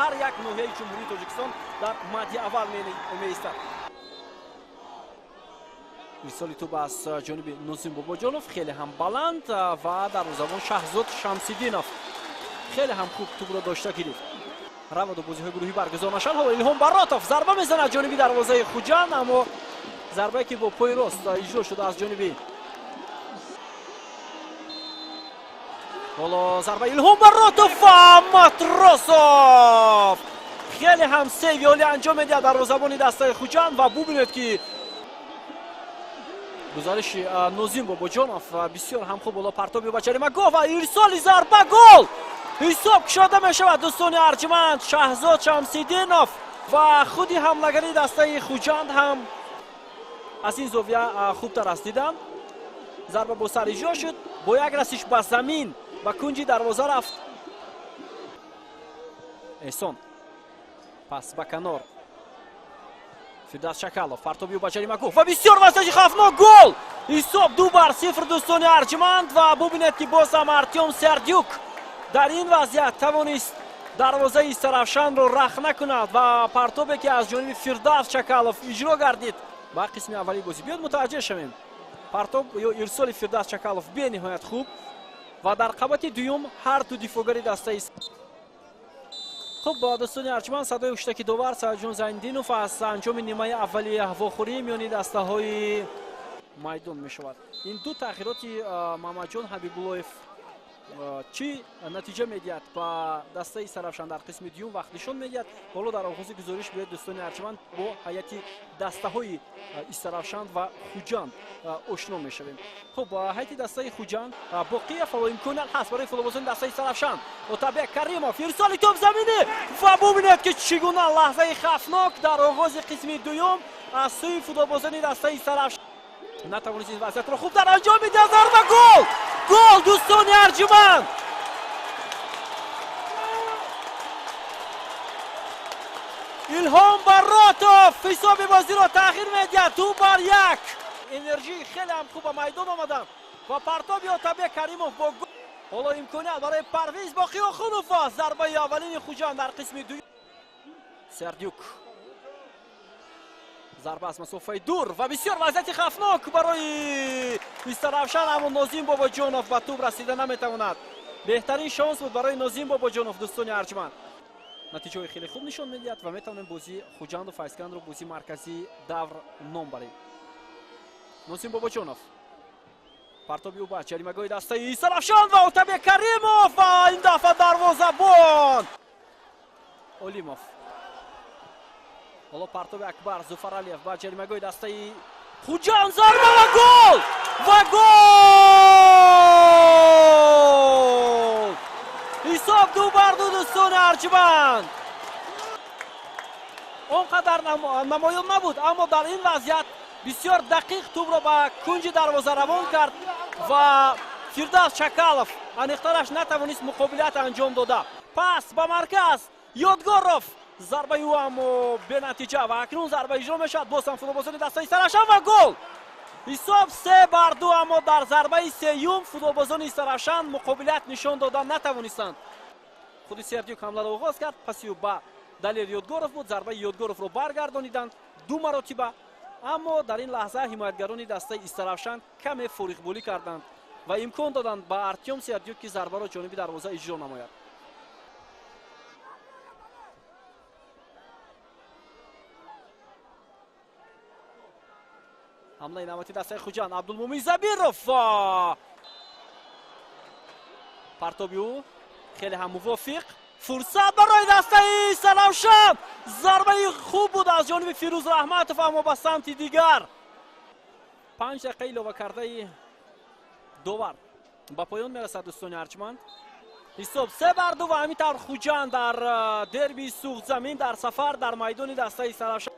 Ҳар як ноҳияи Ҷумҳурии Тоҷикистон дар мади аввал меистад. Ирсоли тӯб аз ҷониби Нозим Бобоҷонов хеле ҳам баланд ва дарвозабон Шаҳзод Шамсиддинов хеле ҳам хуб тӯбро дошта гирифт. Раваду бозиҳои гурӯҳӣ баргузор нашавад. Ҳоло Илҳом Баротов зарба мезанад ҷониби дарвозаи Хуҷанд, аммо зарбае ки бо пои рост иҷро шуда аз ҷониби ҳоло зарба Илҳом Баротов ва Матросов хеле ҳам сейви олӣ анҷом медиҳад дарвозабони дастаи Хуҷанд ва бубинед ки гузариши Нозим Бобоҷонов бисёр ҳам хуб. Ҳоло партоби ба ҷаримагоҳ ва ирсоли зарба, гол! Ҳисоб кушода мешавад дӯстони арҷманд. Шаҳзод Шамсиддинов ва худи ҳамлагари дастаи Хуҷанд ҳам аз ин зовия хубтар аст диданд. Зарба бо сар иҷро шуд, бо як расиш ба замин ба кунҷи дарвоза рафт. Эҳсон пас ба канор, Фирдавс Чакалов, партоби ба ҷаримагоҳ ва бисёр вазъияти хавфнок, гол! Ҳисоб 2-0 дӯстони арҷманд ва бубинед ки боз ҳам Артём Сердюк дар ин вазъият тавонист дарвозаи Истаравшанро рахна кунад ва партобе ки аз ҷониби Фирдавс Чакалов иҷро гардид ба қисми аввали бозӣ. Биёд мутаваҷҷеҳ шавем. Партоб ё ирсоли Фирдавс Чакалов бениҳоят хуб ва дар қабати дуюм ҳар ду дифоъгари дастаи. Хуб, дӯстони арҷманд, садои ҳуштаки довар Саидҷон Зайниддинов аз анҷоми нимаи аввали вохӯрӣ миёни дастаҳои майдон мешавад. Ин ду тағйироти Мамаҷон Ҳабибуллоев чӣ натиҷа медиҳад ба дастаи Саравшан дар қисми дуюм вақт нишон медиҳад. Ҳоло дар оғози гузориш биёед дӯстони арҷманд бо ҳайати дастаҳои Истаравшан ва Хуҷанд ошно мешавем. Хуб, ҳайати дастаи Хуҷанд Боқиев, ҳоло имконият ҳаст барои футболбозони дастаи Истаравшан. Отабек Каримов, ирсоли тӯб заминӣ ва бубинед ки чӣ гуна лаҳзаи хавфнок дар оғози қисми дуюм аз сӯи футболбозони дастаи Истаравшан. Натавонист ин вазъиятро хубтар анҷом медиҳад. Зарба, гол! Гол дӯстони арҷманд! Илҳом Баротов ҳисоби бозиро тағйир медиҳад, 2-1. Энержии хеле ҳам хуб ба майдон омаданд ва партоби Отабек Каримов бо гол. Ҳоло имконият барои Парвиз Боқиохунов аст. Зарбаи аввалини Хуҷанд дар қисми дуюм. Сердюк, зарба аз масофаи дур ва бисёр вазъияти хавфнок барои Истаравшан, аммо Нозим Бобоҷонов ба тӯб расида наметавонад. Беҳтарин шонс буд барои Нозим Бобоҷонов дӯстони арҷманд. Натиҷаҳои хеле хуб нишон медиҳад ва метавонем бозии Хуҷанду Файзкандро бозии марказии давр ном барем. Нозим Бобоҷонов, партоби ӯ ба ҷаримагоҳи дастаи Истаравшан ва Отабек Каримов ва ин дафъа дарвозабон Олимов. Ҳоло партоби Акбар Зуфаралиев ба ҷаримагоҳи дастаи Хуҷанд, зарба ва гол! Ва гол! Ҳисоб 2-2 дӯстони арҷманд. Он қадар намоён набуд, аммо дар ин вазъият бисёр дақиқ тӯбро ба кунҷи дарвоза равон кард ва Фирдавс Чакалов аниқтараш натавонист муқобилият анҷом дода. Пас ба марказ, Ёдгоров, зарбаи ӯ аммо бенатиҷа ва акнун зарба иҷро мешавад. Боз ҳам футболбозони дастаи Истаравшан ва гол! Ҳисоб 3-2, аммо дар зарбаи сеюм футболбозони Истаравшан муқобилият нишон дода натавонистанд. Худи Сердюк ҳамларо оғоз кард, паси ӯ ба Далер Ёдгоров буд. Зарбаи Ёдгоровро баргардониданд ду маротиба, аммо дар ин лаҳза ҳимоятгарони дастаи Истаравшан каме фориғболӣ карданд ва имкон доданд ба Артём Сердюк, ки зарбаро ҷониби дарвоза иҷро намояд. Ҳамлаи навбати дастаи Хуҷанд, Абдулмумин Забиров, партоби ӯ хеле ҳам мувофиқ. Фурсат барои дастаи Истаравшан, зарбаи хуб буд аз ҷониби Фирӯз Раҳматов, аммо ба самти дигар. 5 дақиқа илова кардаи довар ба поён мерасад дӯстони арҷманд. Ҳисоб 3-2 ва ҳамин тавр Хуҷанд дар дерби Суғдзамин дар сафар дар майдони дастаи Истаравшан.